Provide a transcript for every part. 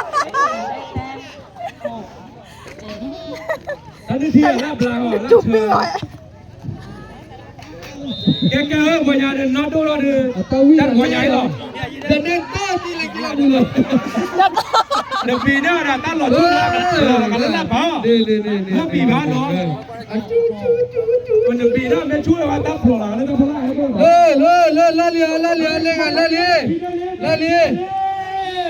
တၢ်နုၢ်ထံၣ်လၢအဘျါအီၤလၢဆၢ, ကဲကဲဧၢ ပှၤညါဒီးနီၢ်ဒိၣ်လီၤဒီး, တၢ်ပှၤညါအံၤလီၤ, ယန့ၣ်တၢ်သံလၢကလၢပူၤလီၤ, နဘ့ၣ်ဒၣ်ဒၣ်တၢ်လီၤထူလၢကလၢလၢ်ဘၣ်, နီၢ်ဘ့ၣ်ဘၣ်လီၤ, နဘ့ၣ်ဒၣ်မ့ၢ်ဆူၣ်လၢၤဘၣ်တၢ်ဖျိးလီၤလၢတၢ်ဖျိးလၢ်, လၢလၢလၢလံဧါ လၢလံဧါ လၢလံဧါ လၢလံဧါ, လၢလံဧါ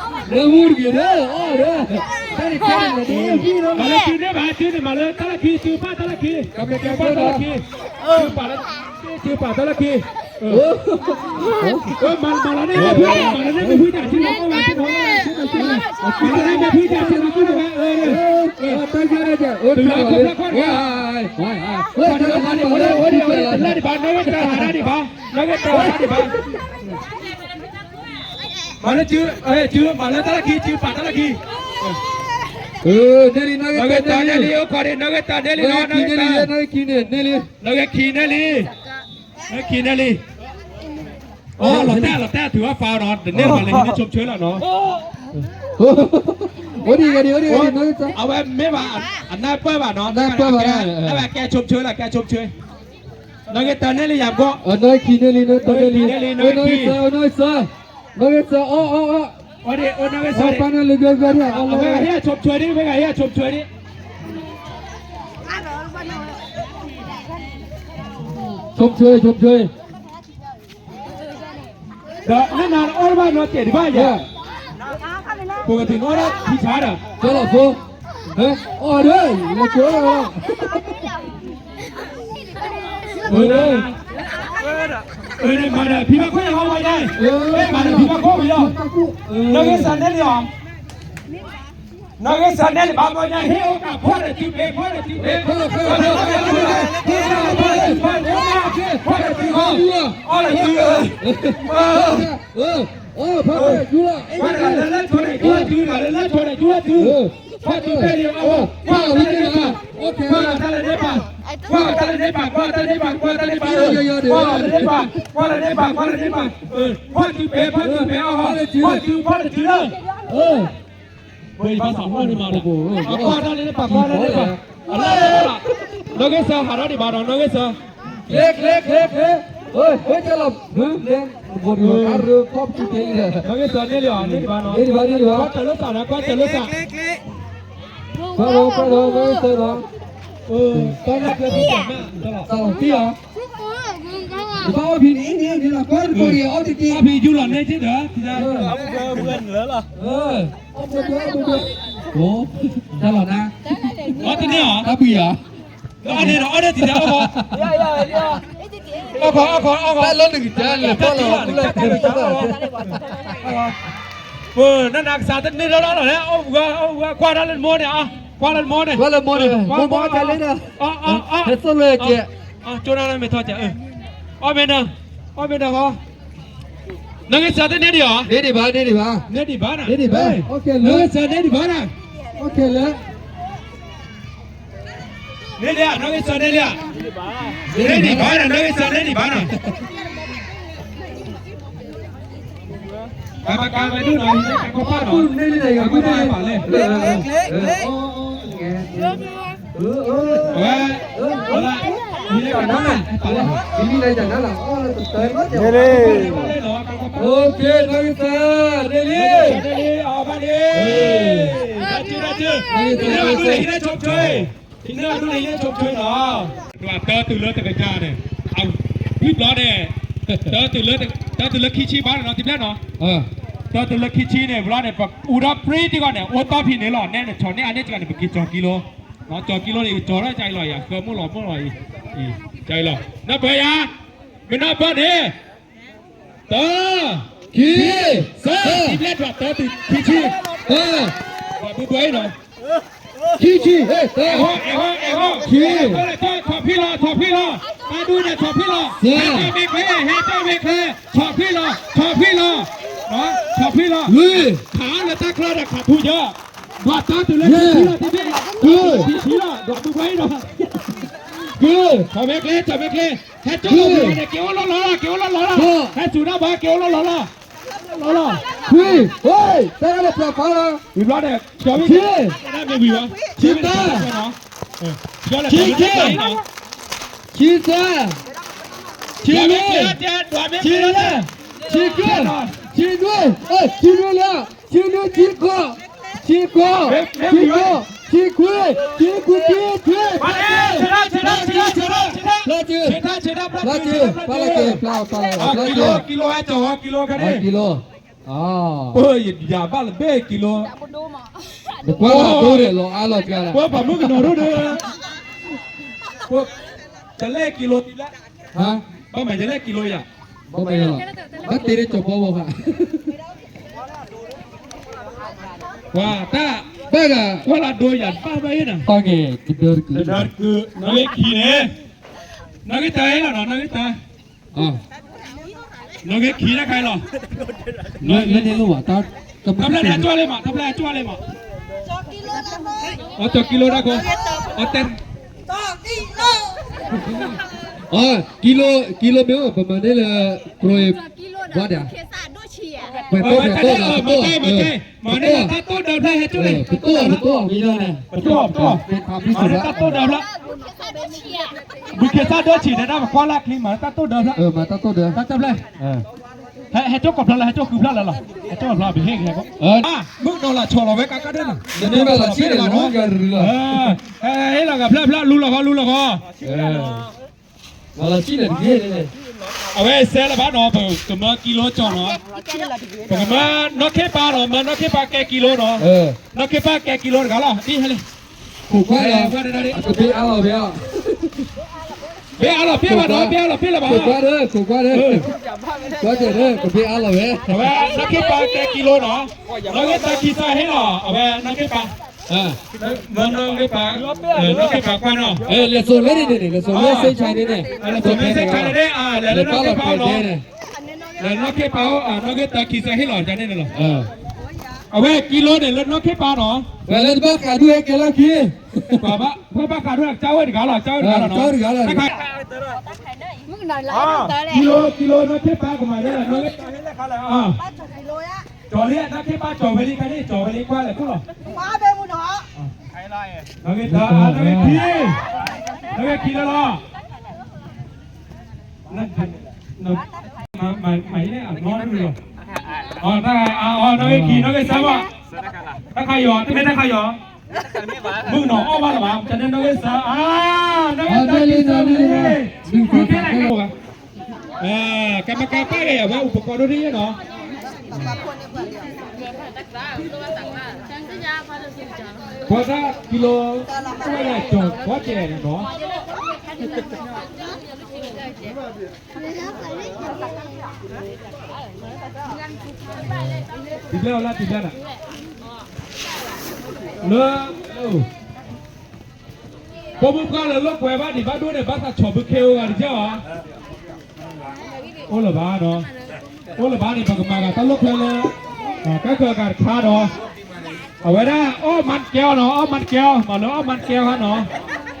လၢမူတက့ၤဒီး အီၣ်ဒီး တၢ်န့ၣ်ကဲန့ၣ် မၤလၢတုၤန့ၢ်ဘၣ် တုၤန့ၢ်မၤလၢတၢ်လၢခံ တုၤပာ်တၢ်လၢခံ တုၤပာ်တၢ်လၢခံ တုၤပာ်လၢ တုၤပာ်တၢ်လၢခံ မၤလီၤန့ၢ်မ့ၢ်ဖုတၢ် မၤလီၤန့ၢ်မ့ၢ်ဖုတၢ် ဆ့ၣ်နီၤအီၣ်ဝဲ ဆ့ၣ်နီၤအီၣ်ဝဲ မၤလီၤန့ၢ်မ့ၢ်ဖုတၢ် ဆ့ၣ်နီၤအီၣ်ဝဲ တုၤလီၤခိၣ်ဖျၢၣ်ခီၣ်တဂၤ တၢ်ဒံးဘၣ် နီၣ်ဂံၢ်တၢ်ဟးတၢ်ဒံးဘၣ် နီၣ်ဂံၢ်တၢ်ဟးတၢ်ဒံးဘၣ် မၤလၢစု စု မၤလၢတၢ်လၢခံ စုပာ်တၢ်လၢခံ နီၣ်ဂံၢ်တၢ်န့ၢ်လံ အိၣ်ခိးန့ၣ် နီၣ်ဂံၢ်တၢ်န့ၢ်လံနီၤ နီၣ်ဂံၢ်တၢ် နီၣ်ဂံၢ်ခံန့ၣ် န့ၢ်လံ နီၣ်ဂံၢ်ခံန့ၢ်လံ နီၣ်ဂံၢ်ခံန့ၢ်လံ အိၣ်လီၤတၢ်လီၤတၢ် ထုးအီၣ်ဖးအီၤနီၤ တန့ၢ်ဘၣ်လၢဟံးန့ၢ်ဆိမ်ဆှၢလီၤနီၤ အိၣ်ဒံးဂ့ၤဒံး အိၣ်ဒံးဂ့ၤ နီၣ်ဂံၢ်တၢ် အဝဲမ့ၢ်ဘၣ် အနၢ်ပၢၢ်ဘၣ်နီၤ နၢ်ပၢၢ်ဘၣ် အဝဲကဲဆိမ်ဆှၢလီၤ ကဲဆိမ်ဆှၢ နီၣ်ဂံၢ်တၢ်န့ၢ်လံယၤမ့ၢ် နီၣ်ဂံၢ်ခံန့ၢ်လံ နီၣ်ဂံၢ်တၢ်န့ၢ်လံ နီၣ်ဂံၢ်ခံ နီၣ်ဂံၢ်တၢ် နီၣ်ဂံၢ်တၢ် အီၣ်အီၣ်အီၣ် အီၣ်ဒံး အိၣ်နီၣ်ဂံၢ်တၢ် အီၣ်ပၢ်န့ၣ်လၢဂၤဂၤန့ၣ် အီၣ်လၢ ဝဲဂၤဟ့ၣ်ဆိမ်ဆှၢဒံး ဝဲဂၤဟ့ၣ်ဆိမ်ဆှၢဒံး ဆိမ်ဆှၢ ဆိမ်ဆှၢ ဒီးနနၤအီၣ်တဘၣ်နီတစဲးဒံးဘၣ်ယၤ ပကတိၤနီၣ်ဒၣ်ထံဆါဒီး ကၠီလီၤဖိ အီၣ်ဒီး လၢကၠီလီၤ မၤဒီးဖံဘၣ်ခိၣ်ယၤဟီဝဲဒၣ် မၤဒီးဖံဘၣ်ခိၣ်ဝံၤလီၤ နီၣ်ဂံၢ်စၢ်န့ၣ်လံအီၤ နီၣ်ဂံၢ်စၢ်န့ၣ်လံ ဘၣ်မီၢ်ညါဟ့ၣ်အိၣ်ကး ဖီၣ်ဒီးတုၤပ့ၤ ဖီၣ်ဒီးတုၤပ့ၤ ဖီၣ်ဒီးတုၤပ့ၤ အီၣ်ဒီးတုၤ ဖီၣ်ဒီးတုၤလီၤ လၢလၢထိးဒီးတုၤလီၤတုၤ လၢလၢထိးဒီးတုၤလီၤတုၤ ဖီၣ်တုၤပ့ၤလံ ကွၢ်တၢ်လၢန့ၣ်ပၢ် ကွၢ်တၢ်လၢန့ၣ်ပၢ် ကွၢ်တၢ်လၢန့ၣ်ပၢ် ကွၢ်တၢ်လၢန့ၣ်ပၢ် ကွၢ်လၢန့ၣ်ပၢ် ကွၢ်လၢန့ၣ်ပၢ် ဖီၣ်တုၤပ့ၤ ဖီၣ်တုၤပ့ၤ အီၣ် ဖီၣ်တုၤ ဖီၣ်တုၤလီၤ ပဘၣ်သးအိၣ်န့ၣ်မး ကွၢ်တၢ်လၢန့ၣ်ပၢ် ကွၢ်တၢ်လၢန့ၣ်ပၢ် အလၢလၢလီၤ နီၣ်ဂံၢ်စၢ်ဟးထီၣ်ဒံးဘၣ်ဒီး နီၣ်ဂံၢ်စၢ် ချ့ချ့ချ့ချ့ ဟဲကလီၤ ဘိဒံးအီၤကါရၢခီၣ်ပူၤတ့ၢ်လံ နီၣ်ဂံၢ်စၢ်န့ၣ်လံအီၤ န့ၣ်ဒံးဘၣ်နီၤ န့ၣ်ဒံးဘၣ် န့ၣ်ဒံးဘၣ် ကွၢ်တၢ်လၢသးနီၤ ကွၢ်တၢ်လၢသး ကွၢ်ဒီး ကွၢ်ဒီး နီၣ်ဂံၢ်စၢ်နီၤ တၢ်လၢကျဲဖံးတၢ်မး တၢ်လီၤ သးလီၤတံၢ်အီၤ တဘၣ်အီၣ်ဖံးန့ၣ် န့ၣ် န့ၣ်လီၤ ကွၢ်တဘိဒံးအီၣ်တ့ၢ်တ့ၢ် အီၣ်ဖံးယူၢ်လီၤန့ၢ်က့ၤဒီး အီၣ်ဖံးယူၢ်လီၤန့ၢ်က့ၤဒီး အီၣ်ဖံးယူၢ်လီၤန့ၢ်က့ၤဒီး တၢ်လီၤနၤ အီၣ်တန့ၢ်အီၤ တၢ်ဘှံးယၤ အီၣ်န့ၢ်ဒီး အီၣ်န့ၢ်တံၤတၢ်အီၣ်ဘီ အီၣ်ခီ အီၣ်ခီ အီၣ်ခီ တၢ်လီၤနကတၢၢ်လၢတၢ်တံၢ်လီၤ တၢ်တံၢ်လီၤ ပနနၤကစၢ်တန့ၢ်လီၤလီၤလီၤန့ၣ် အိၣ်ဝဲ အိၣ်ဝဲ ကွၢ်တၢ်လၢနမိၢ်န့ၣ် ကွၢ်လၢနမိၢ်န့ၣ် ကွၢ်လၢနမိၢ်န့ၣ် ကွၢ်လၢနမိၢ် ဟဲစိၢ်လၢကဲ ကၠိနၤလၢမ့ၢ်ထီၣ်ကဲ အီၣ်မ့ၢ်နၤ အီၣ်မ့ၢ်နၤဟီ နီၣ်ဂံၢ်စၢ်တန့ၢ်ဒံးအီၤ န့ၢ်ဒံးဘၣ် န့ၢ်ဒံးဘၣ် န့ၢ်ဒံးဘၣ် န့ၢ်ဒံးဘၣ် နီၣ်ဂံၢ်စၢ်န့ၢ်ဒံးဘၣ်နၤ လၢ လၢ န့ၢ်လံဧါ, နီၣ်ဂံၢ်သၢန့ၢ်လံဧါ, န့ၢ်ဒံးဘၣ်နီၤ, နီၣ်ဂံၢ်သၢန့ၢ်ဒံးဘၣ်နီၤ, ကမကၤဝဲဒၣ်နီၤ, ဟံးန့ၢ်တၢ်ကီၢ်ပၢ်နီၤ, ကမကၤပာ်လၢ, ဝဲ, ဝဲ, ဝဲ, န့ၢ်လံ, နီၣ်ဂံၢ်သၢ, န့ၢ်လံ, အဘၣ်န့ၣ်, ဟံးန့ၢ်ဒၣ်ဆိ, ဟံးန့ၢ်ဒၣ်ဆိနီၤ, တၢ်တုၤလၢတကယၤန့ၣ်, ဝံၤဘျီန့ၣ်, တၢ်တုၤလၢခံဆံဘၣ်နီၤ, တဘျဲနီၤ, တၢ်တုၤလၢခံဆံန့ၣ် ဘျီန့ၣ် ပအူဒီးပြံတဂီၢ်န့ၣ် အိၣ်တီၢ်ဖဲန့ၣ်လီၤ, နဲန့ၣ် ဆီၣ်န့ၢ်အါန့ၢ်တဂၤန့ၣ် ပက့ၤကၠီၤကံလိ, ကၠီၤကံလိန့ၣ် ကၠီၤထီၣ်ကအံၤလီၤ, ယၤဃၢမုၢ်လီၤမုၢ်လီၤအံၤ, ကအံၤလီၤ, နၢ်ပၢၢ်ယၤ, မ့ၢ်နၢ်ပၢၢ်န့ၣ် တၢ, ခံ, သၢ, တဘျဲဒွးတၢ်တုၤခံဆံ, တၢ, ဒွးဘုဘွဲအံၤနီၤ, ခံဆံ, တၢ, ခံ, ဆီၣ်ဖှံလီၤ, ဆီၣ်ဖှံလီၤ, တၢ်ဒုးန့ၣ်ဆီၣ်ဖှံလီၤ, ဟဲကၠီၣ်မ့ၢ်ချ့, ဟဲကၠီၣ်မ့ၢ်ချ့, ဆီၣ်ဖှံလီၤ, ဆီၣ်ဖှံလီၤ, ဆီၣ်ဖှံလီၤ, လွံၢ်, ခးလၢတၢ်ချၢဒီးခးထူယၢ, ဒွးတၢ်တုၤလၢခံဆံလီၤ, ခံဆံလီၤ, ဒွးဘုဘွဲအံၤနီၤ, ကု, ဆီၣ်မ့ၢ်ချ့, ဆီၣ်မ့ၢ်ချ့, ဟဲကၠီၣ်လီၤဘုဘွဲန့ၣ် က့ၤအိၣ်လီၤလီၤလီၤ, က့ၤအိၣ်လီၤလီၤလီၤ, ဟဲစူၤနၢ်ဘၣ် က့ၤအိၣ်လီၤလီၤလီၤ, လီၤလီၤ, ခွံ, တၢ်လၢပျၢၤဖးလီၤ, ဝံၤဘျီန့ၣ်, ခံ, ခံ, ခံ, ခံ, ခံသၢ, ခံလွံၢ်, ခံလၢ, ခံကၢ, ခံနွံ, ခံနွံလၢ, ခံနွံ, ခံဃိး, ခံဃိး, ခံဃိး, ခံခွံ, ခံခွံ, ခံခွံ, ဖျါ, ဖျါ, ဖျါ, ဖျါ, ဖျါ, ဖျါ, ဖျါ, ကံလိ, ကံလိ, ကံလိ, ကံလိ, ပၢ်ယၤဘၣ်လၢဘ့ၣ်ကံလိ, ပကွၢ်လၢဒိၣ်န့ၣ်လီၤအါလီၤကါလီၤ, ပှၤမုၣ်ကနီၤဒိၣ်ဒီး, တလဲၣ်ကံလိ, ဘၣ်မၤတလဲၣ်ကံလိယၤ, ဘၣ်မၤလီၤ, ဘၣ်တ့လၢကၠီၤဘီဘီခါ, ပှၤတၢ်, ဘၣ်ဂၤ, ကွၢ်လၢဒိၣ်ယၤဘၣ်ဘၣ်အံၤနီၤ, တၢ်ဂ့ၤ, တဒၢတကု, နီၣ်ဂံၢ်ခံန့ၣ်, နီၣ်ဂံၢ်တၢ်အံၤလီၤနီၤ, နီၣ်ဂံၢ်တၢ် နီၣ်ဂံၢ်ခံတခါလီၤ, လၢန့ၣ်လိၣ်ဘၣ်, တၢ်ဖျါန့ၣ်အကၠီၣ်လံမး, တၢ်ဖျါအကၠီၣ်လံမး, အကၠီၣ်ကံလိတၢ်ခိၣ်, အတဲ, ကံလိ, ကံလိမ့ၢ်အိၣ် ပမၤန့ၢ်လၢ, ကြိုး, ဝါဒၣ်, ပှဲၤတိၢ်ပှဲၤတိၢ်နီၤ, ပတိၢ်, မၤန့ၢ်လၢတၢ်တိၢ်ဒၢဖျါဟဲကၠီၣ်လံ, ပတိၢ်, ပတိၢ်, ပတိၢ်, မၤန့ၢ်တၢ်တိၢ်ဒၢဖျါ ဘုခ့သၣ်ဒိဆံးန့ၣ် တၢ်ပကွၢ်လၢ်ချံမး တၢ်တိၢ်ဒၢဖျါ, တၢ်ဖျါ, ဟဲကၠီၣ်ကိးဖျါလၢ ဟဲကၠီၣ်ဃုဖျါလၢလီၤ, ဟဲကၠီၣ်ဖျါ ပဟ့ၣ်ကဟဲ, မုၣ်နီၤလီၤဆီလီၤဝဲကါကါဒၣ်နီၤ, ဟဲလီၤဂာ်ဖျါဖျါ လူလီၤဃီ လူလီၤဃီ အဝဲစဲလၢၤဘၣ်နီၤ ပကမၢကံလိကၠီနီၤ, ပကမၢနီၢ်ခ့ပၤနီၤ မၢနီၢ်ခ့ပၤကဲကံလိနီၤ, နီၢ်ခ့ပၤကဲကံလိတဂၤလီၤ, ဒ်ဟဲလံ, ခိးကွၢ်ဒီး, ကဘ့ၣ်အါလီၤဘဲ, ဘ့ၣ်အါလီၤပ့ၣ်လၢၤဘၣ်နီၤ, ဘ့ၣ်အါလီၤပ့ၣ်လၢၤဘၣ်, ခိးကွၢ်ဒီး, ခိးကွၢ်ဒီး, ကွၢ်ဒီး ကဘ့ၣ်အါလီၤဝဲ, အဝဲနီၢ်ခ့ပၤကဲကံလိနီၤ, နီၢ်ခ့ပၤခံစးဟ့ၣ်လီၤ အဝဲနီၢ်ခ့ပၤ မၢနီၢ်ခ့ပၤ, နီၢ်ခ့ပၤကွၢ်နီၤ, လဲၤစိာ်လၢန့ၣ်န့ၣ် လဲၤစိာ်လၢစ့ၣ်ခါန့ၣ်န့ၣ်, လဲၤစိာ်လၢစ့ၣ်ခါန့ၣ်န့ၣ်, လဲၤနီၢ်ခ့ပၤအိၣ်, နီၢ်ခ့ပၤအိၣ်, နီၢ်ခ့ပၤခံစးဟ့ၣ်လီၤန့ၣ်န့ၣ်လီၤ, အဝဲကံလိန့ၣ်လၢနီၢ်ခ့ပၤနီၤ, ဝဲလၢတဘၣ်ဃးဒူၣ်ဟဲကဲလၢခံ, ပှၤဘၣ်ဃးဒူၣ်ကၢ်ဝဲတဂၤလီၤ, ကၢ်ဝဲတဂၤလီၤနီၤ, ကံလိ ကံလိနီၢ်ခ့ပၤကမၤန့ၣ်လီၤ, ကၠီၤလံနီၢ်ခ့ပၤကၠီၤဝဲလံခါန့ၣ် ကၠီၤဝဲလံကွၢ်လဲၤခိၣ်လီၤ, နီၢ်ခ့ပၤ, နီၢ်ခ့ခံ, နီၢ်ခ့ခံလၢလီၤ, မၤအံၤန့ၣ်အနီၢ်ဒုလီၤ, အီ နီၢ်ခ့ခံ နီၢ်ခ့သၢဘၣ်, တၢ်ခါယီၤ တမ့ၢ်တၢ်ခါယီၤ, မုၣ်ကနီၤအီၣ်ဘၣ်လၢၤဘၣ်, တၢ်န့ၣ်နီၢ်ခ့သၢ, နီၢ်ခ့သၢ, ကမကၤပာ်ဂ့ၤအဝဲ ဥပကီၢ်ဒိၣ်ဒ်ယဲနီၤ, ပှၤတၢ်ကံလိ, ဝဲလၢကၠီၤကီၢ်ကဲနီၤ, တံၤဘျဲၣ်အီၤလၢတံၤဘျဲၣ်န့ၣ်, လၢ ပိာ်မုၣ်ပှၢ်လၢလိာ်ကွဲဘၣ်ဒံးဘၣ်ဒိၣ်န့ၣ် ဘၣ်သးဆီၣ်ဘုခ့အိၣ်ဂၤတက့ၢ်အီၤ, အိၣ်လၢၤဘၣ်နီၤ, အိၣ်လၢၤဘၣ်န့ၣ် ပကမၤဂၤတၢ်လိာ်ကွဲလၢ ကဲကၢၤဂၤတခါဒီး, အဝဲဒၣ်အီၣ်မၤတကဲအီၤနီၤ, အီၣ်မၤတကဲအီၤ, မၤလၢအီၣ်မၤတကဲအီၤခါနီၤ,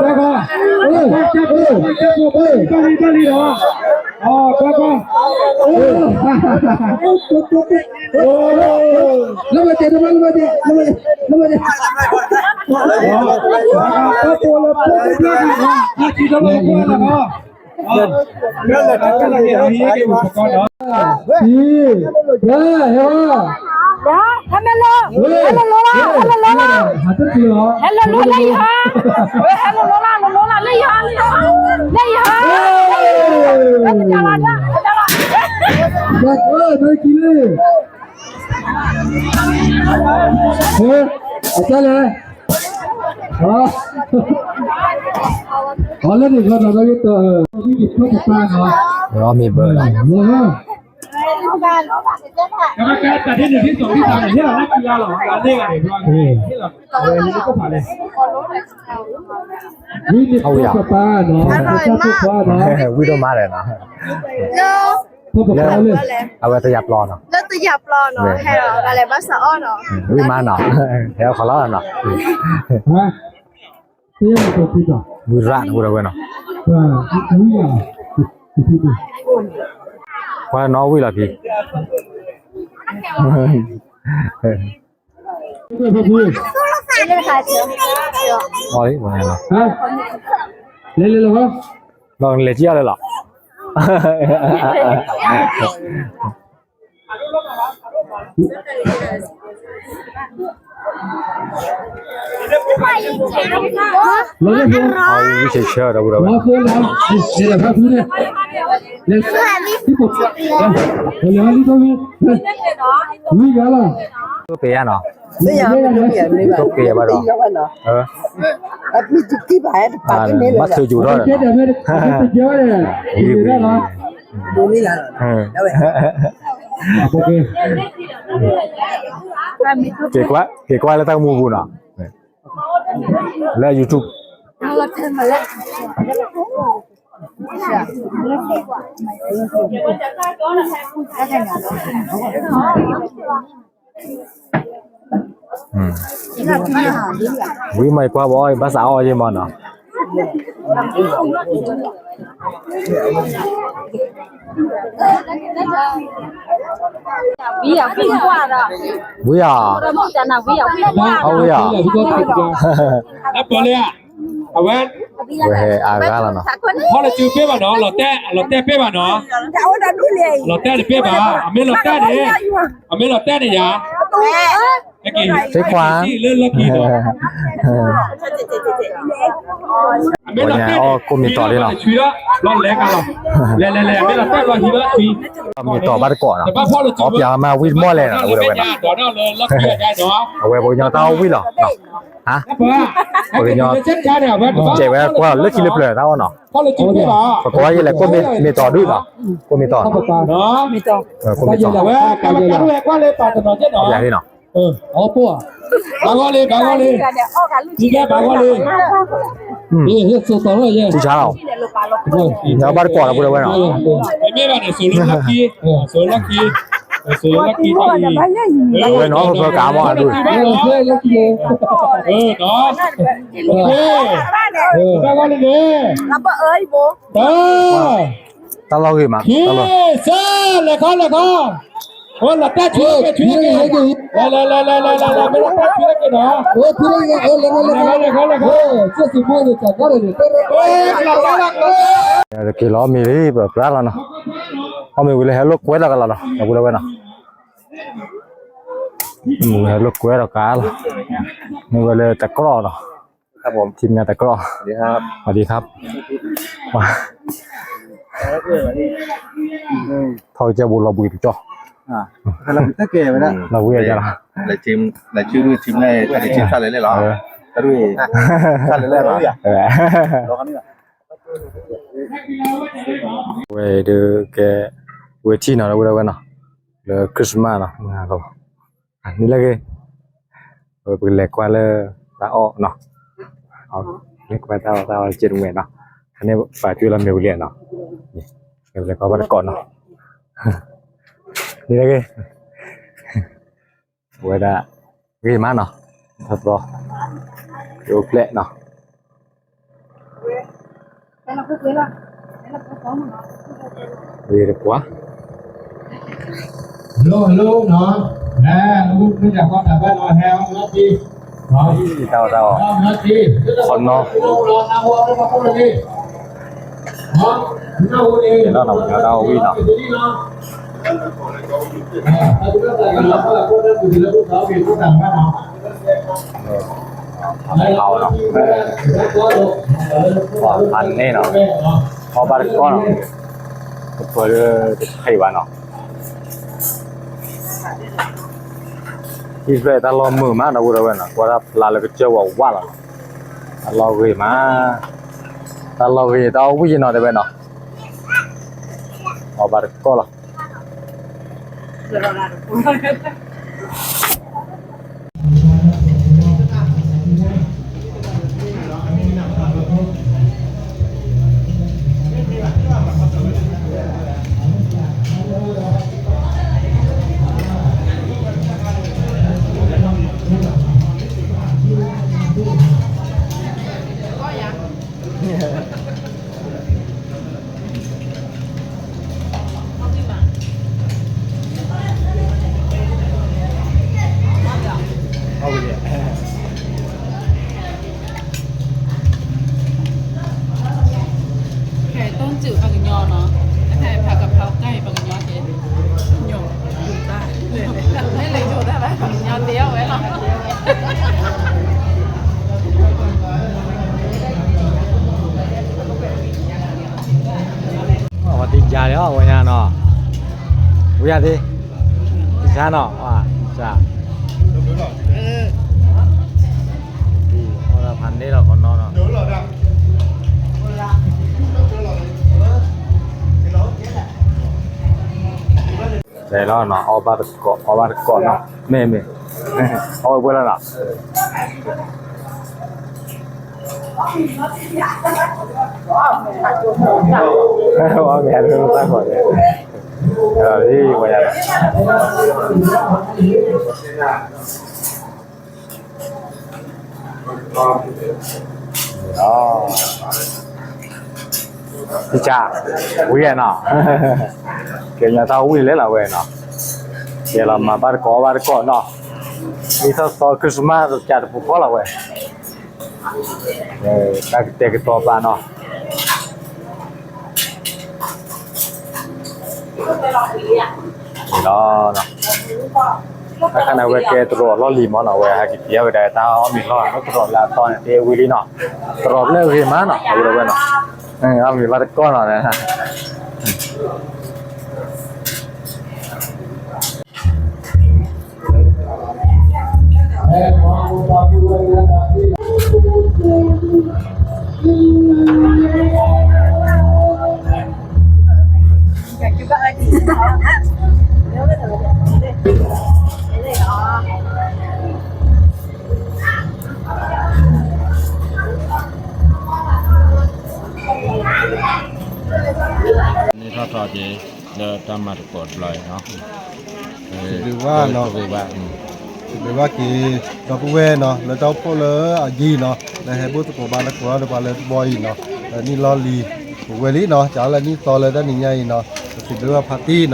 ကွၢ်ကွၢ်, ကွၢ်ကွၢ်, ကွၢ်ကွၢ်, ကွၢ်ကွၢ်, ကွၢ်ကွၢ်, ကွၢ်ကွၢ်, ကွၢ်ကွၢ်, ကွၢ်ကွၢ်, ကွၢ်ကွၢ်, ကွၢ်ကွၢ်, လၢမၤစဲးတဘၣ်, လၢမၤစဲး, လၢမၤစဲး, လၢမၤစဲး, ဟဲလီၤလီၤလီၤ, ဟဲလီၤလီၤလီၤ, ဟဲလီၤလီၤလၢယဟါ, ဟဲလီၤလီၤလၢယဟါ, လၢယဟါ, လၢယဟါ, လၢယဟါ, လၢယဟါ, ဟဲ, အတၢ်လဲၣ်, အီၤလၢန့ၣ်ဂီၢ်နီၤ လၢယတၢ်, မ့ၢ်ဘၢလီၤ, ဝံၤဒိၣ်မးလဲၣ်နီၤ, လၢ အဝဲတယၤပျီနီၤ, လၢတယၤပျီနီၤ, ဟဲလီၤဂၤလဲၤဘၣ်စးအီၣ်နီၤ, ဝံၤမးနီၤ, ဟဲအီၣ်ခီလီၤနီၤ, ဝံၤရၣ်တဝဲနီၤ, ကွၢ်နီၣ်ဝံၤလီၤဖံ, လဲၤလဲၤလီၤ, ဒီးလဲၤကံအီၤလၢလီၤ. ဝံၤဆဲးဆၢဒီးဝဲ, ဝံၤဂၤလီၤ, ဝံၤဂၤလီၤ, တိၢ်က့ၤယၤနီၤ, တိၢ်က့ၤယၤဘၣ်ဒီး, ဘၣ်ထုးယူၤထီၣ်, က့ၤကွၢ်လၢတၢ်ကမူပူၤနီၤ, လၢ YouTube ဝံၤမ့ၢ်ကွၢ်ဘၣ်အီၣ် ဘၣ်စးအီၣ်ယဲၢ်မီၢ်နီၤ, ဝံၤဧါ, အီၣ်ဝံၤဧါ, အဝဲ ဝဲဟဲအဂၤလီၤနီၤ, ဖီလီၤစုပ့ၢ်ဘၣ်နီၤ, လီၤတဲာ် လီၤတဲာ်ပ့ၢ်ဘၣ်နီၤ, လီၤတဲာ်တပ့ၢ်ဘၣ်, အမ့ၢ်လီၤတဲာ်န့ၣ်, အမ့ၢ်လီၤတဲာ်န့ၣ်ယၤ, သ့ခွါ, လၢလီၢ်ခံဒီး, အမ့ၢ်လီၤတဲာ်န့ၣ်, အီၣ်ကိးမံၤတီၤလံနီၤ, လဲၤလဲၤလဲၤ အမ့ၢ်လီၤတဲာ်လီၤဟံးလီၤခံ, မံၤတီၤဘၣ်တကိးနီၤ, အီၣ်ပၠးမးဝံၣ်တမီၢ်လဲၣ်နီၤ ဝဲဒၣ်ဝဲနီၤ, အဝဲပှၤကညီတၢ်အီၣ်ဝံၣ်လီၤ, ဟါ, ပှၤကညီ, ကဲဝဲကွၢ်လၢခံလၢပျၢၤတၢ်အီၣ်နီၤ, ပကွၢ်ယဲလဲၣ် ကိးမံၤတီၤဒုးနီၤ, ကိးမံၤတီၤ, ကိးမံၤတီၤ, အီၣ်ပၠးလံနီၤ, ဘၣ်ဂီၢ်လံ ဘၣ်ဂီၢ်လံ, ဆူၣ်ဆါလီၤ, မ့ၢ်ဘၣ်တကိးလီၤ ပှၤဝဲနီၤ, မ့ၢ်ဘၣ်န့ၣ် စိၤလၢလီၢ်ခံ, စိၤလၢလီၢ်ခံတၢ်အံၤ, အဝဲနီၤ ပၢၤကါမီၢ်အဒိၣ်, ဘၣ်ဂီၢ်လံန့ၣ်, တၢ်လီၢ်ဂ့ၤမး, လဲၤခီ လဲၤခီ, အိၣ်လီၤတဲာ်ဆူက့ၤဆူက့ၤ, လဲၤလဲၤလဲၤလဲၤလဲၤလဲၤ မ့ၢ်လီၤတဲာ်ဆူက့ၤနီၤ, လဲၤခီလဲၤခီလဲၤခီ, တက့ၤလီၤမ့ၢ်လံ ပပြၢလီၤနီၤ, အီၣ်မ့ၢ်ဝံၤလၢဟဲလိာ်ကွဲဒီးကလီၤနီၤ ပှၤလၢဝဲနီၤ, မ့ၢ်ဝံၤဟဲလိာ်ကွဲဒီးကလီၤ, မ့ၢ်ဝဲလၢတကြီၢ်နီၤ, ထံမ့ၢ်တကြီၢ်, สวัสดีครับ, ထီၣ်ကစၢ်ဘိလီၤဘှံးတကၠီၣ်, လီၤဘှံးတကၠီၣ်လီၤ, လဲၤဆူမုၢ်ဆူမဲ လဲၤဆူဆၣ်လဲၤလဲၣ်လီၤ, ဆၣ်လဲၤလဲၣ်လီၤ, ဝဲဒုးကဲ ဝဲထံၣ်နီၤ လၢဝဲဒၣ်ဝဲနီၤ, လၢ Christmas နီၤ, န့ၣ်လၢဂ့ၤ ပကလဲၤကွၢ်လၢတၢ်အီၣ်နီၤ, လဲၤကွၢ်တၢ်အီၣ်တၢ်အီၣ်ကဲတမှဲၤနီၤ, ခါန့ၣ်ပာ်ကွံာ်လီၤမ့ၢ်ဝံၤလံနီၤ, ပလဲၤကွၢ်ဘၣ်တကိးနီၤ, န့ၣ်လၢဂ့ၤ ဝဲဒၣ် ဂ့ၤမးနီၤ, ထီၣ်သီ ယအိၣ်ဖျဲၣ်နီၤ, ဂ့ၤတပှၢ် Hello hello နီၤ, အဲ တၢ်အီၣ်တၢ်အီၣ် ခီနီၤ, လီၤနီၤ ပှၤညီတၢ်အီၣ်ဝံၣ်နီၤ, ဖးနီၤ, ဖးန့ၣ်နီၤ, အီၣ်ဘၣ်တကိးနီၤ, တပၢၤလၢတထံၣ်ဘၣ်နီၤ, ဟံၣ်ဖျၢၣ်တၢ်လီၢ်မုာ်မးနီၤ, ဝဲဒၣ်ဝဲနီၤ, ကွၢ်တၢ်ဖျါလၢကစၢၢ်ဝးဝးလီၤနီၤ, တၢ်လီၢ်ဂ့ၤမး, တၢ်လီၢ်ဂ့ၤတၢ်အီၣ်ဝံၣ်နီၤ တဲဝဲနီၤ, အီၣ်ဘၣ်တကိးလီၤ. ခဲအံၤ ต้มจืด ပှၤကညီနီၤ, ခဲအံၤ ผัดกะเพราไก่ ပှၤကညီက့ၤ, ညိး, ညိးတၢ်, မ့ၢ်လဲၤညိးတၢ်ဘၣ် ပှၤကညီသ့အီၣ်ဝဲလီၤ. ပှၤသ့ၣ်ညါလီၤ အဝဲညါနီၤ, ဝံၤယၤသ့ၣ်, သ့ၣ်ညါနီၤ, ဝံၤ, အီၣ်ဒၣ်ဖးန့ၢ်လီၤ ခီနီၤနီၤ. တဲလီၤနီၤ, အီၣ်ဘၣ်တကိး အီၣ်ဘၣ်တကိးနီၤ, မ့ၢ်မ့ၢ်, အီၣ်ဝဲပှဲၤလီၤနီၤ. အီၣ်မ့ၢ်အဒိတၢ်ကီၢ်န့ၣ်, လံဝဲယၤ, တၢ်, ဝံၤနီၤ, ကဲညီတၢ်ဝံၤလဲၣ်လီၤဝဲနီၤ, ကဲလီၤမၤဘၣ်တကိးဘၣ်တကိးနီၤ, နံၣ်ထီၣ်သီ Christmas တကးတပူၤဃီလီၤဝဲ. တၢ်ကတဲာ်ကတီၤပာ်နီၤ, လီၤ, တၢ်ခါန့ၣ် အဝဲကဲတရီးလီၢ်လံၤမးနီၤ, အဝဲဟဲက့ၤပျဲဝဲဒၣ်တၢ်အီၣ်မ့ၤလီၢ်နီၤ, တရီးလၢအသီန့ၣ် တဲဝံၤလံနီၤ, တရီးဖျၢၣ်ဂ့ၤမးနီၤ, အဝဲဒၣ်ဝဲနီၤ, အီၣ်မ့ၤဘၣ်တကိးနီၤ. န့ၣ်ထီၣ်ထီၣ်က့ၤ လၢတၢ်မၤသကိးတဘျီအံၤနီၤ, စံးဘျုးဘၣ်နီၤ, စံးဘျုးဘၣ်က့ၤ ဒီပုၢ်ဝဲၢ်နီၤ, လၢတၢ်အိၣ်ဖှိၣ်လၢအဂ့ၤနီၤ, လၢဟဲဘူၣ်သကိးဘၣ်သကိးဒီးပှၤလၢတဘျီအံၤနီၤ, လၢနံၣ်လီၢ်လံၤ ပဝဲလံနီၤ, စးလၢနံၣ်သီလၢတနံၤညါအံၤနီၤ, ပစံးဘျုးဘၣ်ဖါတံၢ်နီၤ,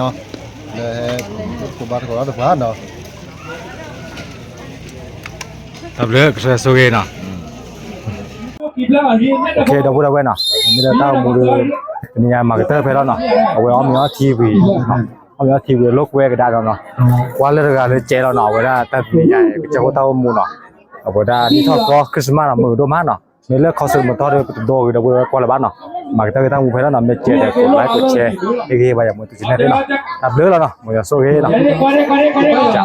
လၢဟဲဘူၣ်သကိးဘၣ်သကိးဒီးပှၤနီၤ. တၢ်ဘျုး ကစၢ်ဆိၣ်ဂ့ၤနီၤ. ဒီပုၢ်ဒီဝဲၢ်နီၤ, မ့ၢ်ဒီးတၢ်အိၣ်မူဒီး တနံၤညါမၤကတၢၢ်ဖဲလီၤနီၤ, အဝဲအီၣ်မ့ၤအီထံဝံၤ, အီၣ်မ့ၤအီထံဝံၤ လိာ်ကွဲကဒါဒီးနီၤ, ကွၢ်လၢတဂၤလၢကဲလီၤနီၤ, အဝဲဒၣ်တၢ်တနံၤညါ ကစၢ်ဖိတၢ်အိၣ်မူနီၤ, အဝဲဒၣ်နံၣ်ထီၣ်သီ Christmas နီၤ မုာ်ဒိၣ်မးနီၤ, မ့ၢ်လၢခီဆၢကမီၤထီၣ်ဒီး ပတဒိဂ့ၤဒီး ပုၢ်ဒီဝဲၢ်ကွၢ်လၢၤဘၣ်နီၤ, မၤကတၢၢ်ဂ့ၤတၢ်မူဖဲလီၤနီၤ, မ့ၢ်ကဲဒီး like က share ဟ့ၣ်ဂံၢ်ဟ့ၣ်ဘါယၤမူတူစနဲသ့နီၤ, တၢ်ဘျုးလီၤနီၤ, မ်ယွၤဆိၣ်ဂ့ၤနီၤ.